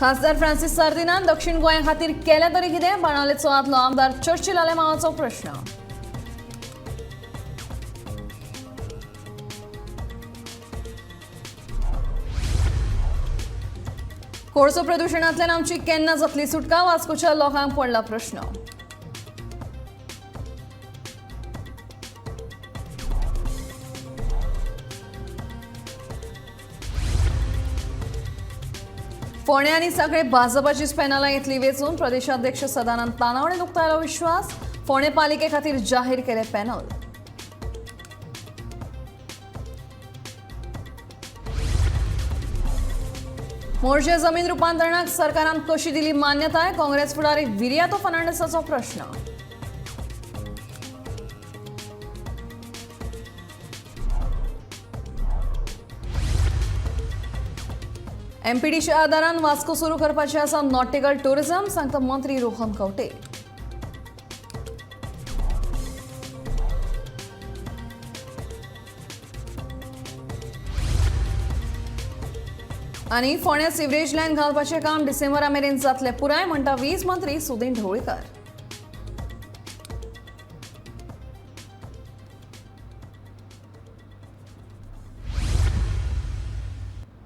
खासदार फ्रांसीस सार्दिनान दक्षिण गोंया खातीर केलें तरी कितें? बाणावलेचो आदलो आमदार चर्चिल आलेमावाचो प्रश्न. कोळसो प्रदुशणांतल्यान आमची केन्ना जातली सुटका? वास्कोच्या लोकांक पडला प्रश्न. फोंडें आनी सगळे भाजपाचीच पॅनलां येतली वेंचून. प्रदेशाध्यक्ष सदानंद तानावडे उक्तायलो विश्वास. फोंडें पालिके खातीर जाहीर केलें पॅनल. मोरजे जमीन रुपांतरणाक सरकारान कशी दिली मान्यताय? काँग्रेस फुडारी विरियातो फर्नांडीसाचो प्रश्न. एमपीडीच्या आदारान वास्को सुरू करपाचे आसा नॉटिकल टुरिझम, सांगता मंत्री रोहन खंवटे. आनी फोंड्या सिवरेज लायन घालपाचें काम डिसेंबरा मेरेन जातलें पुराय, म्हणटा वीज मंत्री सुदिन ढवळीकर.